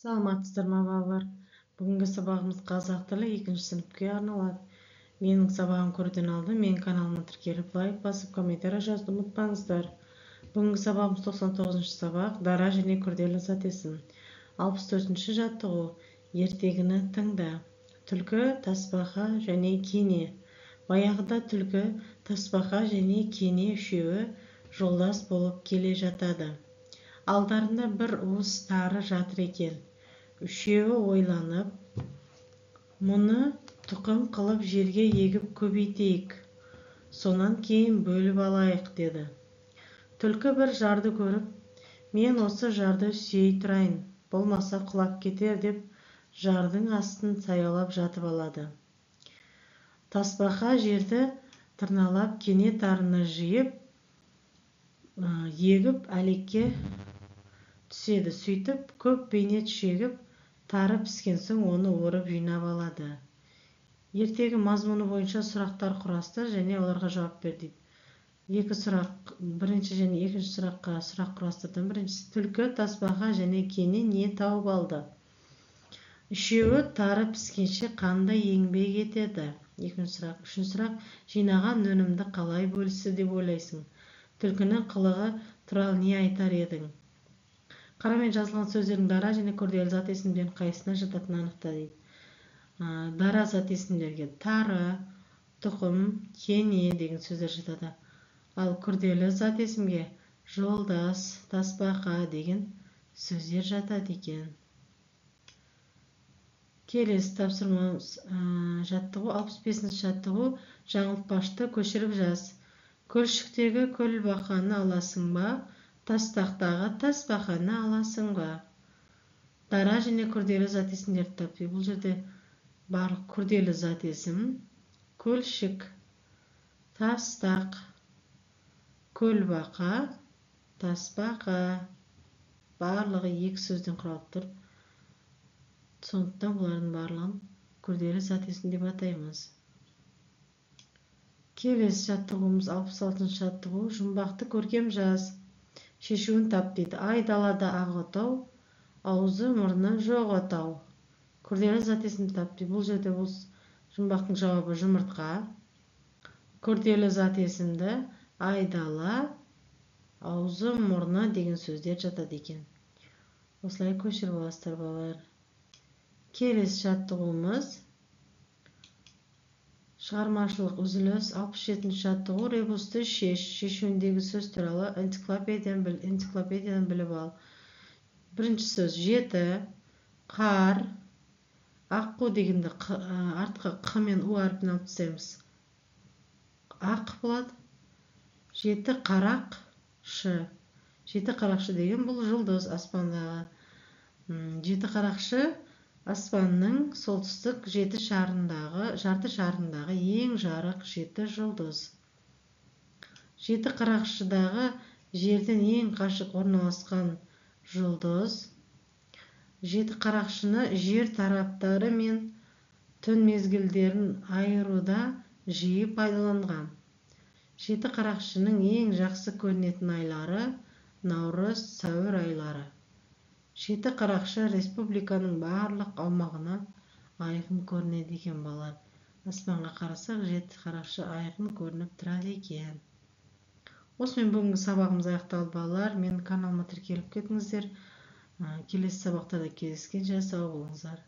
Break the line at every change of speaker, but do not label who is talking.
Саламатсыздар ма, балалар? Бүгінгі сабағымыз қазақ тілі екінші сыныпқа арналады. Менің сабағым көруден алдын менің каналыма тіркеліп, лайк басып, комментарий жазуды ұмытпаңыздар. Бүгінгі сабағымыз 99-сабақ, дара және күрделі зат есім. 64-жаттығу. Ертегіні тыңда. Түлкі, тасбақа және кене. Баяғыда түлкі, тасбақа және кене үшеуі жолдас болып келе жатады. Алдарында бір уыс тары жатыр екен. Үшеуі ойланып, мұны тұқым қылып жерге егіп көбейтейік, сонан кейін бөліп алайық, деді. Түлкі бір жарды көріп, мен осы жарды сүйей тұрайын, болмаса құлап кетер деп, жардың астын саялап жатып алады. Тасбақа жерді тырналап, кене тарыны жиып, егіп әлекке түседі. Сөйтіп көп бейнет шегіп, тары піскен соң оны орып жинап алады. Ертегі мазмұны бойынша сұрақтар құрастыр және оларға жауап бер дейді. Екі сұрақ, бірінші және екінші сұраққа сұрақ құрастырдым. Біріншісі: түлкі, тасбақа және кене не тауып алды? Үшеуі тары піскенше қандай еңбек етеді? Екінші сұрақ. Үшінші сұрақ: жинаған өнімді қалай бөлісті деп ойлайсың? Түлкінің қылығы туралы не айтар едің? Қарамен жазылған сөздердің дара және күрделі зат есімдердің қайсысына жататынын анықта дейді. Дара зат есімдерге тары, тұқым, кене деген сөздер жатады. Ал күрделі зат есімге жолдас, тасбақа деген сөздер жатады екен. Келесі тапсырмамыз, жаттығу, 65-жаттығу, жаңылтпашты көшіріп жаз. Көлшіктегі көлбақаны аласың ба, тастақтағы тасбақаны аласың ба? Дара және күрделі зат есімдерді тап. Бұл жерде барлық күрделі зат есім: көлшік, тастақ, көлбақа, тасбақа. Барлығы екі сөзден құралып тұр. Сондықтан бұлардың барлығын күрделі зат есім деп атаймыз. Келесі жаттығуымыз 66-жаттығу, жұмбақты көркем жаз. Шешуін тап дейді. Ай далада ақ отау, аузы мұрны жоқ отау. Күрделі зат есімді тап дейді. Бұл жерде бұл жұмбақтың жауабы жұмыртқа. Күрделі зат есімді айдала, аузы, мұрны деген сөздер жатады екен. Осылай көшіріп аласыздар, балалар. Келесі жаттығуымыз шығармашылық үзіліс, 67-жаттығу, ребусты шеш. Шешуіндегі сөз туралы энциклопедиядан біліп ал. Бірінші сөз: жеті, қар, аққу дегенді артқы қ мен у әрпін алып тастаймыз. Ақ болады. Жеті қарақшы. Жеті қарақшы деген бұл жұлдыз аспандағы. Жеті қарақшы аспанның солтүстік жеті шарындағы, жарты шарындағы ең жарық жеті жұлдыз. Жеті қарақшыдағы жерден ең қашық орналасқан жұлдыз. Жеті қарақшыны жер тараптары мен түн мезгілдерін айыруда жиі пайдаланған. Жеті қарақшының ең жақсы көрінетін айлары наурыз, сәуір айлары. Жеті қарақшы республиканың барлық аумағынан айқын көрінеді екен, балалар. Аспанға қарасақ, жеті қарақшы айқын көрініп тұрады екен. Осымен бүгінгі сабағымыз аяқталды, балалар. Менің каналыма тіркеліп кетіңіздер. Келесі сабақтарда кездескенше сау болыңыздар.